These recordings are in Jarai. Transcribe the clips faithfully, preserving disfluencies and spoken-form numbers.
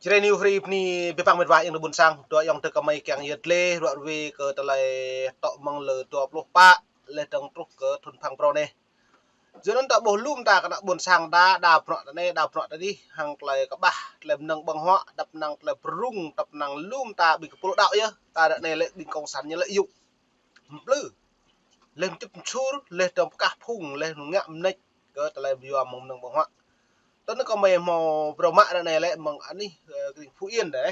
Jrai ñu hrip ni bê păng mĕt wa ayŏng adơi ƀôn sang, dua ayŏng adơi kơmơi kiăng yơh tlĕ ruă rui kơ tơlơi tŏ mơ̆ng lơ dua pluh pă, leh dơ̆ng truh kơ thŭn phang brâo anai. Yua anŭn ta ƀuh lŏm ta kơ ană ƀôn sang ta, đa bruă ta anai, đa bruă ta adih, hăng tơlơi kơƀah, tơlơi mơnơ̆ng ƀơ̆ng huă, dăp năng tơlơi brŭng, dăp năng lŏm ta ƀing kơpul đaŏ yơh, ta ră anai lĕ ƀing kông sản ñu lĕ yŭ. Mplư. Leh mčŭp mčur, leh dơ̆ng pơkah phung, leh ngă mnĕč kơ tơlơi yua mơ̆ng mơnơ̆ng ƀơ̆ng huă. Tơl anŭn kơmơi hmâo brâo mă ră anai lĕ mơ̆ng anih, ơ, kring Phú Yên dêh.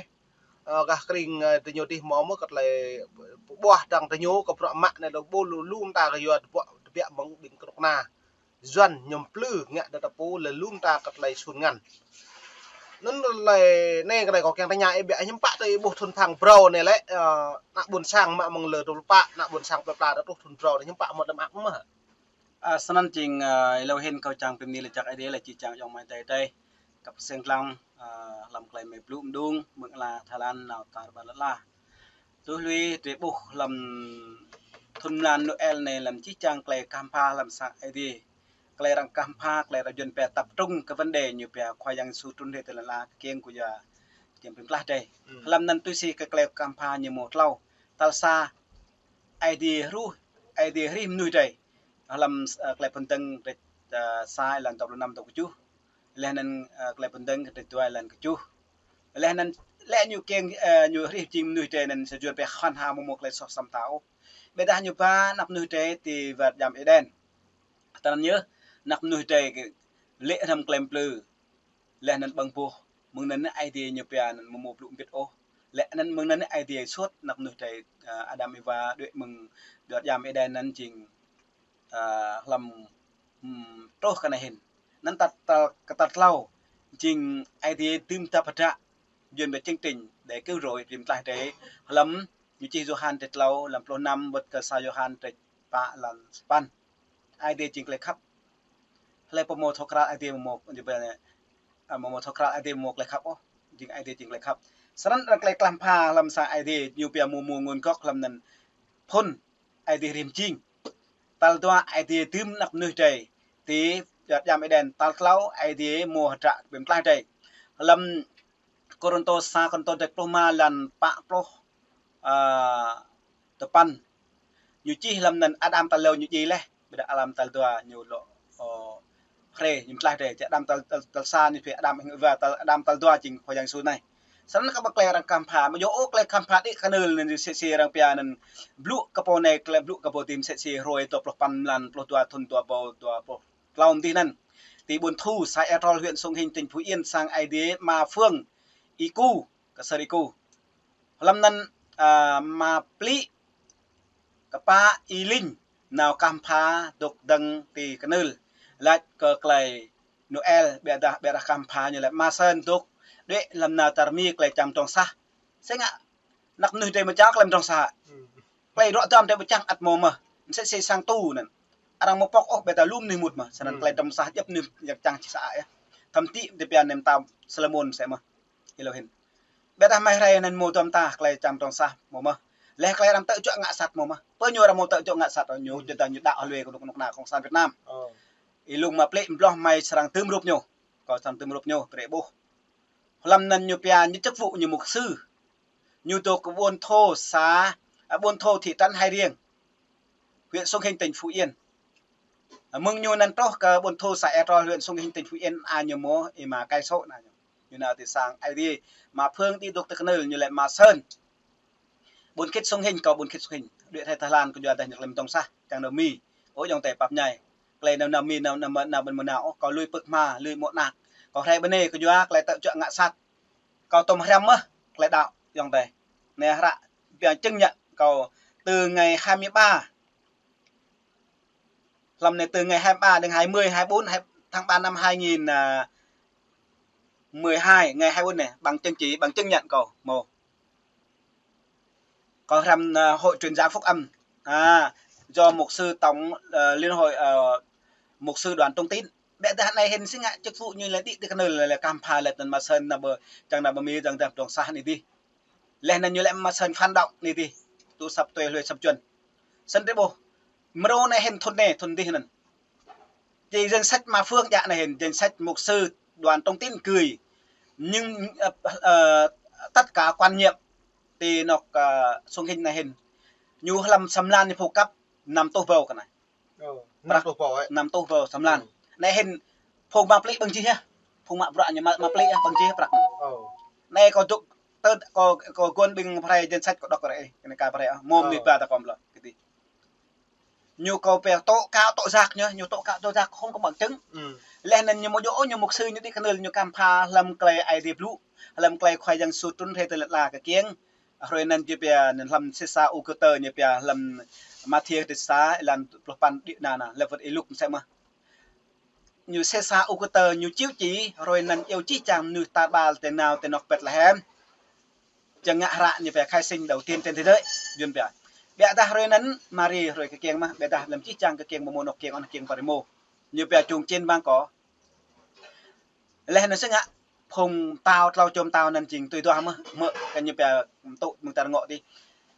Ơ, gah kring, ơ, tơ ñu adih hmâo mơ̆ kơ tơlơi pơƀuah dăng tơ ñu kơ bruă mă anai dơ̆ng ƀu lu lŏm ta kơ yua tơbiă, tơbiă mơ̆ng ƀing kơnuk kơna Yuan ñu mplư ngă dơ̆ng tơpŭ lĕ lŏm ta kơ tơlơi sun ngăn. Anŭn lĕ anai kơ anai kâo kiăng tơña ih biă hiư̆m pă tơ ih ƀuh thŭn phang brâo anai lĕ, ơ, ană ƀôn sang mă mơ̆ng lơ dua pluh pă, ană ƀôn sang plơi pla dơ̆ng truh thŭn brâo anai hiư̆m pă mơ̆ đăm ăp mơ̆. Ơ, snăn jing, ơ, êlâo hĭn kâo čang pơmĭn laĭ jak Ơi Adai lĕ či čang ayŏng amai adơi adih, kăp seng tlang, ơ, hlăm tơlơi mơi blŭ mđung, mơ̆ng ala Thái Lan nao tar ƀar lŏn ala. Tui lui drei ƀuh hlăm thŭn mlan Noel anai hlăm jih jang tơlơi kah pha hlăm sang Ơi Adai. Tơlơi arăng kah pha, tơlơi arăng Yuan pia tập trung kơ vấn đề ñu pia Khua Yang Yêsu trŭn rai tơ lŏn ala kiăng kơ yua kiăng pơklaih drei. Hlăm anăn tui si kơ tơlơi kah pha ñu hmâo tlâo. Tal sa, Ơi Adai ruh, Ơi Adai hrih mơnuih drei. Hlăm, ơ, tơlơi Phŭn Dơ̆ng, ơ, sa êlan dua pluh năm dua pluh kjuh. Leh anăn, ơ, tơlơi Phŭn Dơ̆ng kơ dua êlan kjuh. Leh anăn lĕ ñu kiăng, ơ, ñu hrih jing mơnuih drei anăn sa jua pĕ khăn ha mơ̆ mơ̆ tơlơi soh săm ta ôh. Ƀiădah ñu ba anăp mơnuih drei ti war djam Êđen. Tơl anăn yơh, anăp mơnuih drei kơ lĕ hrăm klem plư. Leh anăn ƀơ̆ng boh, mơ̆ng anăn Ơi Adai ñu pia anăn mơ̆ mơ̆ blŭ mbĭt ôh. Leh anăn mơ̆ng anăn Ơi Adai suôt anăp mơnuih drei, ơ, Adam Êwa đuaĭ mơ̆ng war djam Êđen anăn jing ơ, hlăm, ưm, truh kơ anai hĭn. Anăn tal, tal, kơ tal tlâo, jing Ơi Adai dưm tap hơdră, Yuan pia chương trình để cứu rỗi, rĭm tlaih drei, hlăm, ñu čih Yôhan tlâo, hlăm pluh năm, wơ̆t kơ sa Yôhan pă êlan sapăn. Ơi Adai jing tơlơi khăp. Hlơi pô hmâo thâo krăn Ơi Adai hmâo, ơ, hmâo thâo krăn Ơi Adai hmâo tơlơi khăp ôh, jing Ơi Adai jing tơlơi khăp. Snăn arăng tơlơi klah pha hlăm sang Ơi Adai, ñu pia hmâo hmâo nguồn gốc hlăm anăn phŭn Ơi Adai hrih mjing. Tal dua Ơi Adai dưm anăp mơnuih drei ti war djam Êđen, tal tlâo Ơi Adai hmâo hơdră pơklaih drei. Hlăm Kôrintô, sa Kôrintô dêh pluh êma êlan pă pluh, ơ, tơpăn. Ñu čih hlăm anăn Adam tal êlâo ñu djai leh, ƀiădah Adam tal dua ñu lŏ, ơ, hrê, ñu pơklaih drei. Jing Adam tal, tal, tal sa ñu pia Adam hăng Êwa, tal, Adam tal dua jing Khua Yang Yêsu anai. Snăn kơ ƀă tơlơi arăng kah pha, mơ̆ yua ôh tơlơi kah pha đĭ kơnưl anăn sĕ sĕ arăng pia anăn blŭ kơ pô anai, tơlơi blŭ kơ pô adih sĕ sĕ hruê dua pluh păn mlan pluh dua thŭn dua êbâo dua pluh tlâo adih anăn. Ti ƀuôn Thu, xã Ea Trol, huyện Sông Hinh, tỉnh Phú Yên, sang Ơi Adai Ma Phương, Y Ku, kơ sơr Y Ku. Hlăm anăn, ơ, Ma Plĭ, kơ pă Y Linh, nao kah pha dôk dơ̆ng ti kơnưl. Lač kơ tơlơi Noel, ƀiădah, ƀiădah kah pha ñu lĕ Ma Sơn dôk đuaĭ hlăm nao čar Mi tơlơi čang mdrŏng sah. Sĭt ngă, anăp mơnuih drei mơ̆ čang tơlơi mdrŏng sah. Tơlơi ruă duam drei ƀu čang ăt hmâo mơh. Msĕ si sang tu anăn. Arăng hmâo pŏk ôh ƀiădah lu mơnuih mŭt mơh. Snăn tơlơi mdrŏng sah djŏp mơnuih yang čang či sa ăh yơh. Thậm chí drei pia anăn mtao Salômôn msĕ mơh. Êlâo hĭn. Ƀiădah mơ̆ hrơi anăn hmâo duam ta tơlơi čang mdrŏng sah hmâo mơh. Leh tơlơi arăng tơčŏ ngă sat hmâo mơh. Pơ ñu arăng hmâo tơčŏ ngă sat ñu jơdah ñu đaŏ hlue kơ anôk, anôk kơna Cộng sản Việt Nam. Y Lung Ma Plĭ mbloh mơi srăng dưm rup ñu. Kâo srăng dưm rup ñu, brei ƀuh. Hlăm anăn ñu pia ñu chức vụ ñu mục sư. Ñu dôk kơ ƀuôn Thô xã, ơ, ƀuôn Thô thị trấn Hai Riêng, huyện Sông Hinh, tỉnh Phú Yên. Ơ, mơ̆ng ñu anăn truh kơ ƀuôn Thô xã Ea Trol, huyện Sông Hinh, tỉnh Phú Yên, a ñu hmâo êma cây số anăn ñu. Ñu nao ti sang Ơi Adai, Ma Phương đĭ dôk ti kơnưl ñu lĕ Ma Sơn. Ƀuôn khĭt Sông Hinh, kâo ƀuôn khĭt Sông Hinh. Đuaĭ hrơi Thái Lan kơ yua dah ñu tơlơi mdrŏng sah, čang nao Mi. Ơ ayŏng adơi pap mơñai. Tơlơi nao, nao Mi, nao, nao, nao ƀing mơnao, kâo lui pơ̆k hma, lui mŏ anak. Kâo hrơi ƀơi anai kơ yua tơlơi tơčŏ ngă sat. Kâo tŏm hrăm mơh tơlơi đaŏ ayŏng adơi. Anai hră pia chứng nhận kâo từ ngày hai mươi ba. Hlăm anai từ ngày hai mươi ba đến hai mươi, hai mươi bốn, hai, tháng ba năm hai nghìn, à, mười hai, ngày hai mươi bốn anai, bằng chứng chỉ, bằng chứng nhận kâo hmâo. Kâo hrăm, à, Hội Truyền giáo Phúc Âm. À, do mục sư tổng, ờ, Liên hội, ờ, mục sư Đoàn Trung Tín. Ƀiădah anai hĭn sĭt ngă chức vụ ñu lĕ đĭ ti kơnưl lĕ kah pha lĕ anăn Ma Sơn nao ƀơ, čang nao ƀơ Mi, čang nao mdrŏng sah anai dih. Leh anăn ñu lĕ Ma Sơn phản động anai dih. Tŭ asăp tui hlue asăp Yuan. Snăn drei ƀuh. Mrô anai hĭn thŭn anai, thŭn dih anăn. Ti danh sách Ma Phương djă anai hĭn, danh sách mục sư Đoàn Trung Tín gửi Nhưng, ơ, ơ, tất cả quan niệm ti anŏ, ơ, Sông Hinh anai hĭn. Ñu hlăm samlan ñu phô kăp năm rơtuh ƀâo kơ anai. Ơ, năm rơtuh ƀâo, ơ. Năm rơtuh ƀâo samlan. Ơ. Anai hĭn phung mă plĭ ƀơ̆ng čih yơh. Phung mă bruă ñu mă, mă plĭ yơh, ƀơ̆ng čih yơh prăk. Ơ. Anai kâo dŏ tơ-, kâo, kâo guôn ƀing phrai danh sách kâo đŏk rơih, kơ anai ka phrai, ơ. Mơ̆ng anai ba ta kơm lŏ, kơ dih. Ñu kâo pĕ tŏ kă tŏ jak ñu, ñu tŏ kă tŏ jak không có bằng chứng. Ơ. Laih anŭn ñu mơ̆ djơ̆ ñu mục sư ñu đĭ kơnơl ñu khám phá hlăm tơlơi Aê Diê blŭ, hlăm tơlơi Khua Yang Yêsu trŭn rai tơlơi la kơ kiăng. Hrơi anŭn ñu pĕ anŭn hlăm sĭt sa Ơ Kơ Tơ ñu pĕ hlăm Mathiơ tơlơi sa, êlan pluh păn đĭ anŭn, lĕ wơ̆t Y-Luk mơsĕ mơ̆n. Ñu sĭt sa Ơ Kơ Tơ ñu chiếu chỉ, hrơi anŭn iâu čih čang mơnuih tar ƀar tơnao tơ anŏ Betlehem. Čang ngă hră ñu pĕ khai sinh đầu tiên trên thế giới. Yun pĕ. Biă dah hrơi anŭn, Mari hrơi kơ kiăng mơ̆n, biă dah hlăm čih čang kơ kiăng mơ̆ mơ̆ anŏ kiăng, anŏ kiăng pơrĭ mơ̆. Ñu pĕ čung čin bang kâo. Laih anŭn sĭt ngă phung tao, tlâo čô tao anŭn jing tui duah mơ̆n, mơ̆ kơ ñu pĕ tŭ mơ̆ng tar ngŏ dih.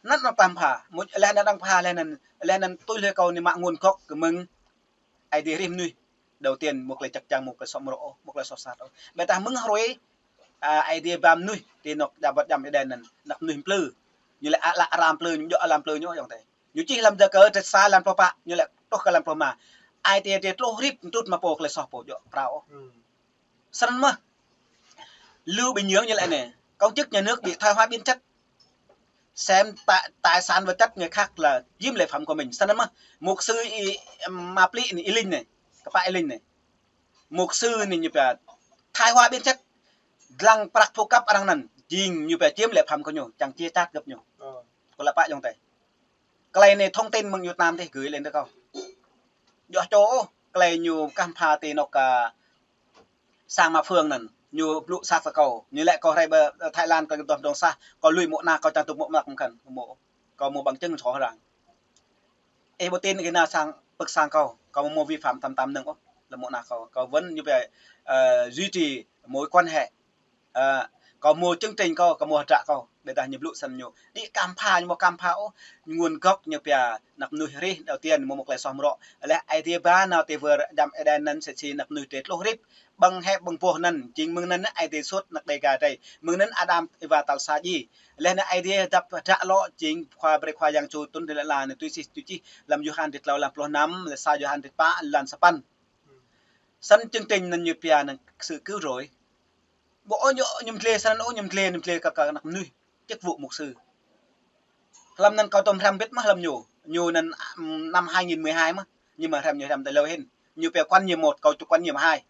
Anŭn anŏ khám phá, mŭt laih anŭn khám phá, laih anŭn, laih anŭn tui laih kâo anai mă nguồn gốc kơ mơ̆ng Aê Diê rĭm mơnuih. Đầu tiên, mơ̆ tơlơi čăk čang, mơ̆ tơlơi soh mơrŏ, mơ̆ tơlơi soh sat. Biă dah mơ̆ng hrơi, a, Aê Diê ba mơnuih, ti anŏ djam wơ̆t djam Êđen anŭn, anăp mơnuih plư. Ñu lĕ a, lă ram plư, ñu djơ̆ ram plư ñu yŏng tơi. Ñu čih hlăm Yakơ tơlơi sa êlan pluh pă, ñu lĕ truh kơ êlan pluh rơma. Aê Diê, Aê Diê tluh rĭp, mtrŭt mă pô tơlơi soh pô djơ̆ prao. Ơ. Snăn mơ̆n. Lu ƀing ñu ñu lĕ anai. Công chức nhà nước bị thoái hóa biến chất. Xem tài, tài sản vật chất người khác là chiếm lệ phẩm của mình. Snăn mơ̆n. Mục sư Y-, mă plĭ anai, Y-Linh anai. Kơpă Y-Linh anai. Mục sư anai ñu pĕ thoái hóa biến chất. Dlăng prăk phô kăp arăng anŭn. Jing ñu pĕ chiếm lệ phẩm kơ ñu. Čang chia chác găp ñu. Ơ. Kâo lăp pă yŏng tơi. Tơlơi anai thông tin mơ̆ng Việt Nam dih gửi lên tơ kâo. Djơ̆ čô, tơlơi ñu khám phá ti anŏ kơ sang mă Phương anŭn, ñu blŭ sat kơ kâo. Ñu lĕ kâo rai ƀơi Thái Lan kâo dŏ dŏng sah, kâo lui mơ̆ ană kâo čang tŭ mơ̆ mă mơ̆n kăn, mơ̆. Kâo mơ̆ bằng chứng sô arăng. Ih ƀu tin kơ ană sang pơ̆k sang kâo, kâo mơ̆ vi phạm tam tam năng ôh, lĕ mơ̆ ană kâo. Kâo vẫn ñu pĕ, ơ, duy trì mối quan hệ. Ơ, kâo mơ̆ chương trình kâo, kâo mơ̆ hơdră kâo. Biă dah ñu blŭ snăn ñu. Đĭ khám phá, ñu mơ̆ khám phá ôh. Nguồn gốc ñu pĕ anăp mơnuih rĭm đầu tiên mơ̆ mơ̆ tơlơi soh mơrŏ. Laih Aê Diê ba nao ti wơr djam Êđen anŭn sĭt si anăp mơnuih drơi tluh rĭp. Ƀơ̆ng hĕ ƀơ̆ng boh anŭn, jing mơ̆ng anŭn Aê Diê sut anăp Đêga drơi. Mơ̆ng anŭn Adam Êwa tal sa djai. Laih anŭn Aê Diê dăp hơdră lŏ jing Khua brơi Khua Yang Yêsu trŭn rai lĕ la anai tui sĭt tui čih hlăm Yôhan rit tlâo êlan pluh năm, lĕ sa Yôhan rit pă êlan sapăn. Snăn chương trình anŭn ñu pĕ anŭn sự cứu rỗi. Ƀu ôh ñu, ñu mdlê snăn ôh, ñu mdlê, ñu mdlê kơ, kơ anăp mơnuih, chức vụ mục sư. Hlăm anŭn kâo tơm hrăm bĭt mơ̆n hlăm ñu. Ñu anŭn, ưm, năm hai nghìn mười hai mơ̆n. Nhưng mà hrăm ñu hrăm tơlơi hĭn. Ñu pĕ quản nhiệm một, kâo čŭk quản nhiệm hai.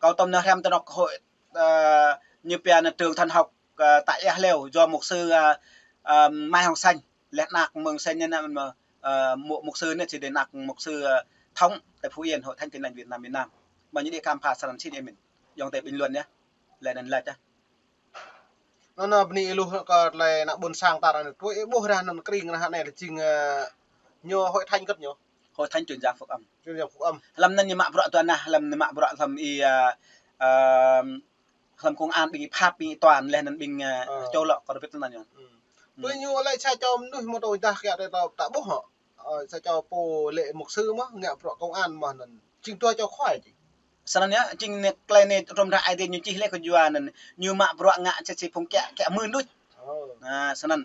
Kâo tơm nao hrăm tơ anŏ hội, ơ, ñu pĕ anŭn trường thần học, ơ, tại Ea Leo, do mục sư, ơ, ơ, Mai Hồng Xanh. Laih anăk mơ̆ng Xanh anŭn, ơ, mục, mục sư anŭn či dê anăk mục sư, ơ, Thống, tại Phú Yên, Hội Thánh Tin Lành Việt Nam, Việt Nam. Mơ̆ ñu đĭ khám phá srăng sĭt ih mĭn. Yŏng tơi bình luận yơh. Laih anŭn lač yơh. Anŭn, anŭn bơni ih lu kơ tơlơi ană ƀôn sang ta anŭn. Tui ih ƀuh ră anŭn kring ră anai lĕ jing, ơ, ñu Hội Thánh kơ̆t ñu. Hội Thánh Truyền Giáo Phúc Âm. Truyền Giáo Phúc Âm. Hlăm anŭn ñu mă bruă tuan nah, hlăm ñu mă bruă hlăm ih, ơ, ơ, hlăm công an ƀing ih phat ƀing ih tuan laih anŭn ƀing, ơ, ơ, čô lŏ kơ rơbit anŭn ñu. Ơ. Ơ. Tui ñu lĕ sa čô mơnuih mơ̆ tui dah kiăng ta, ta ƀuh hŏ. Ơ, sa čô pô lĕ mục sư mơ̆, ngă bruă công an mơ̆ anŭn. Jing dua čô khua jing. Snăn yơh, jing anai tơlơi anai trôm dah Aê Diê ñu čih lĕ kơ yua anŭn, ñu mă bruă ngă sĭt si phung kiă, kiă mưn đôč. Ơ. Ơ, snăn.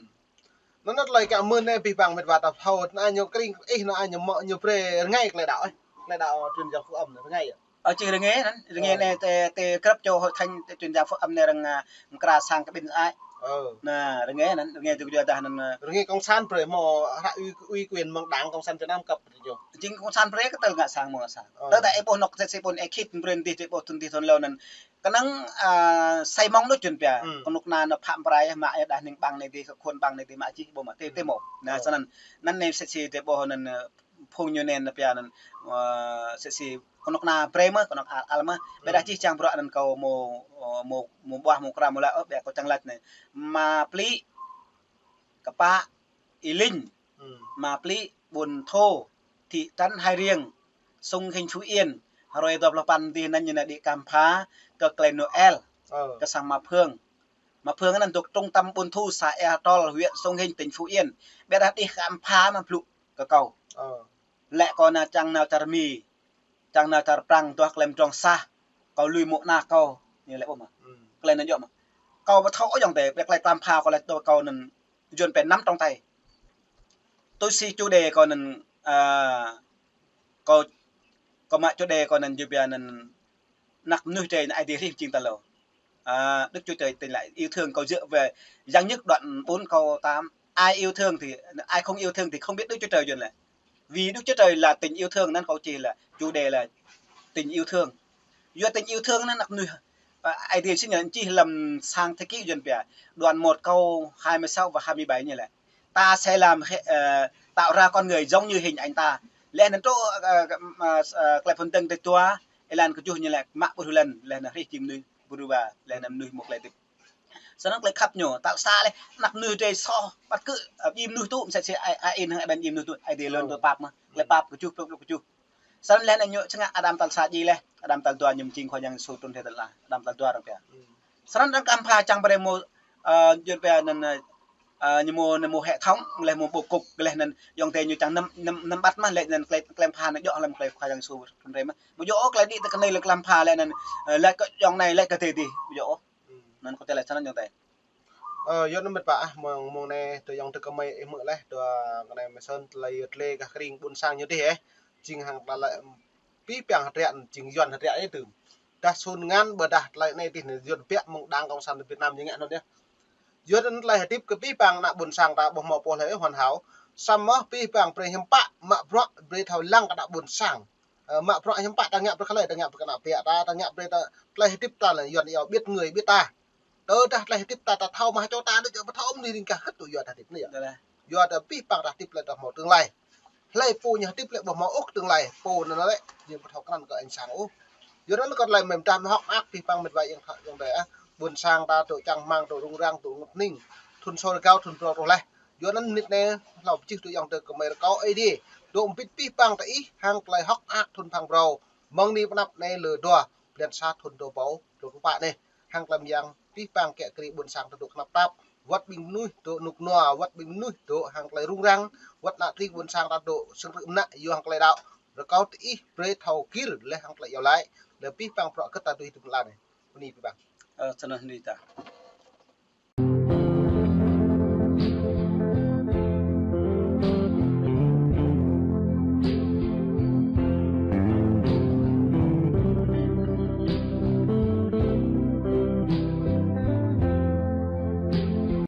Anŭn, anŭn tơlơi kiă mưn anai abih bang mĕt wa ta thâo, anŭn ñu kring, ih anŭn ñu mơ̆ ñu brơi rơngai tơlơi đaŏ, ơ. Tơlơi đaŏ Truyền Giáo Phúc Âm anai rơngai yơh. Ơ, jing rơngai anŭn, rơngai, ơ, anai tơ, tơ krăp čô Hội Thánh Truyền Giáo Phúc Âm anai arăng, ơ, mơkra sang kơ ƀing ai. Ơ. Anŭn, rơngai anŭn, rơngai tui yua dah anŭn, ơ. Rơngai cộng sản brơi mơ̆ hră ủy, ủy quyền mơ̆ng Đảng Cộng sản Việt Nam cấp ñu. Jing cộng sản brơi kơ tơl ngă sang mơ̆ ngă sang. Ơ. Tơdah ih ƀuh anŏ sĭt si ƀôn ih khĭt brơi dih, ih ƀuh thŭn dih thŭn hlâo anŭn. Kơnơ̆ng, ơ, sai mơ̆ng đôč Yuăn pĕ. Ơ. Kơnuk kơna anŭn phă prai mă yơh dah ning ƀăng anai dih, kơ khuôn ƀăng anai dih mă čih ƀuh mă tê, tê mơ̆. Anŭn, ơ, snăn. Anŭn anai sĭt si tơ ƀuh anŭn, ơ, phung ñu anŭn pĕ anŭn, ơ, sĭt si kơnuk kơna brơi mơ̆, kơnuk al, al mơ̆. Ơ. Biă dah čih čang bruă anŭn kâo mơ̆, ơ, mơ̆, mơ̆ ƀuah mơ̆ kra mơ̆ laĭ, ơ, biă kâo čang laĭ anai. Mă plĭ kơpă Y-Linh. Ơ. Mă plĭ ƀuôn Thô, thị trấn Hai Riêng, Sông Hinh, Phú Yên. Hrơi dua pluh păn dih anŭn ñu anai đĭ khám phá kơ tơlơi Noel. Ơ. Kơ sang mă Phương. Mă Phương anŭn dŏ trung tâm Ƀuôn Thu, xã Ea Tol, huyện Sông Hinh, tỉnh Phú Yên. Biă dah đĭ khám phá mă blŭ kơ kâo. Ơ. Lĕ kâo anai čang nao čar Mi, čang nao čar Prăng, duah tơlơi mdrŏng sah. Kâo lui mơ̆ ană kâo. Ñu laĭ ƀuh mơ̆. Tơlơi anŭn djơ̆ mơ̆. Kâo ƀu thâo ôh ayŏng adơi, ƀiă tơlơi tlam pha kâo laĭ tui kâo anŭn, Yuan pĕ năm trong tay. Tui si chủ đề kâo anŭn, a, kâo, kâo mă chủ đề kâo anŭn yua ƀiă anŭn anăk mơnuih drơi anŭn Aê Diê hrih jing tal hlâo. À, Đức Chúa Trời Tình Là Yêu Thương, kâo dựa về Giăng Nhất đoạn bốn câu tám. Ai yêu thương thì, ai không yêu thương thì không biết Đức Chúa Trời Yuan lĕ. Vì Đức Chúa Trời là tình yêu thương nên kâo čih là chủ đề là tình yêu thương. Yua tình yêu thương anŭn anăk mơnuih, à, Aê Diê sĭt ñu čih lăm sang Thi Ký Yuan ƀiă, đoạn một câu hai mươi sáu và hai mươi bảy ñu laĭ: Ta sẽ làm, ờ, tạo ra con người giống như hình ảnh ta. Laih anŭn truh, ờ, ờ, tơlơi phŭn dơ̆ng tal dua, êlan kơjuh ñu laĭ mă ƀuh lŏn, laih anŭn hrih jing mơnuih ƀu rơwa, laih anŭn mơnuih mơ̆ng tơlơi hơdip. Snăn tơlơi khăp ñu, tal sa lĕ, anăk mơnuih drơi soh, ƀăt kơ, ơ, djai mơnuih tŭ, mơsĕ si ai, ai in hăng ƀing djai mơnuih tŭ, Aê Diê lŏn tui pap mơ̆, tơlơi pap kơjuh, pluh pluh kơjuh. Snăn laih anŭn ñu čơngă Adam tal sa djai laih, Adam tal dua ñu jing Khua Yang Yêsu trŭn rai tal anai, Adam tal dua arăng pia. Snăn arăng tlam pha čang brơi mơ̆, ơ, Yuan ƀiă anŭn, ơ, ñu mơ̆, ñu mơ̆ hệ thống, laih mơ̆ bố cục, laih anŭn ayŏng adơi ñu čang năm, năm, năm ƀăt mơ̆, laih anŭn tơlơi, tlam pha anŭn djơ̆ lăm tơlơi Khua Yang Yêsu trŭn rai mơ̆. Ƀu djơ̆ ôh tơlơi đĭ tơ kơnai lĕ tlam pha laih anŭn, ơ, laĭ kơ ayŏng anai, laĭ kơ adơi adih, ƀu djơ̆ ôh. Anŭn kâo tơlơi snăn ayŏng adơi. Ơ, Yuan anŭn mĕt wa ah, mơ̆ng, mơ̆ng anai, tui ayŏng adơi kơmơi ih hmư̆ laih, tui, ơ, kơnai mơ̆ sơ̆n tơlơi yơt lĕ gah kring ƀôn sang ñu adih, ơ. Jing hăng tơlơi, pi piăng hơdră, jing Yuan hơdră anai tŭ. Dah sun ngăn ƀôdah tơlơi anai adih anŭn Yuan ƀiă mơ̆ng Đảng Cộng sản Việt Nam ñu ngă anŭn yơh. Yuan anŭn tơlơi hơdip kơ pi piăng ană ƀôn sang ta ƀuh hmâo pô hlơi hoàn hảo. Samơ̆ pi piăng brơi hiư̆m pă, mă bruă brơi thâo lăng kơ ană ƀôn sang. Ơ, mă bruă hiư̆m pă ta ngă brơi kơ hlơi, ta ngă brơi kơ ană ƀiă ta, ta ngă brơi ta, tơlơi hơdip ta lĕ Yuan iâu biết người biết ta. Tơdah tơlơi hơdip ta, ta thâo mă čô ta, đôč ƀu thâo mơ̆ng ring kah khĭt tŭ Yuan ta hơdip anai yơh. Yua ta pi piăng ta hơdip lĕ ta hmâo tương lai. Hlơi pô ñu hơdip lĕ ƀu hmâo ôh tương lai, pô anŭn lĕ ñu ƀu thâo krăn kơ eng sang ôh. Yua anŭn kâo tơlơi mơ̆ng dah mơ̆ hŏk mơak pi piăng mĕt wa ayŏng, ayŏng adơi ah. Ƀôn sang ta dŏ čang rơmang, dŏ rŭng răng, dŏ ngŏt ning. Thŭn sô rơgao, thŭn phrâo truh laih. Yua anŭn mơnit anai, hlâo pơjih tui ayŏng adơi kơmơi rơkâo Aê Diê dŏ mbĭt pi piăng ta ih hăng tơlơi hŏk mơak thŭn phang phrâo. Mơ̆ng anai pơ anăp anai lơ dua, blan sa thŭn dua rơbâo dua pluh pă anai. Hăng tlam yang pi piăng kiă kriê ƀôn sang ta dŏ tơnap tap. Wơ̆t ƀing mơnuih dŏ rơnŭk rơnua, wơ̆t ƀing mơnuih dŏ hăng tơlơi rŭng răng, wơ̆t ană tring ƀôn sang ta dŏ sơng rơ̆ mơnă yua hăng tơlơi đaŏ. Rơkâo tơ ih brơi thâo gir laih hăng tơlơi iâu laĭ, laih pi piăng bruă kơ ta tui hơdip mơ̆ng lăn anai. Bơni pi piăng. Ơ, snăn anai ta.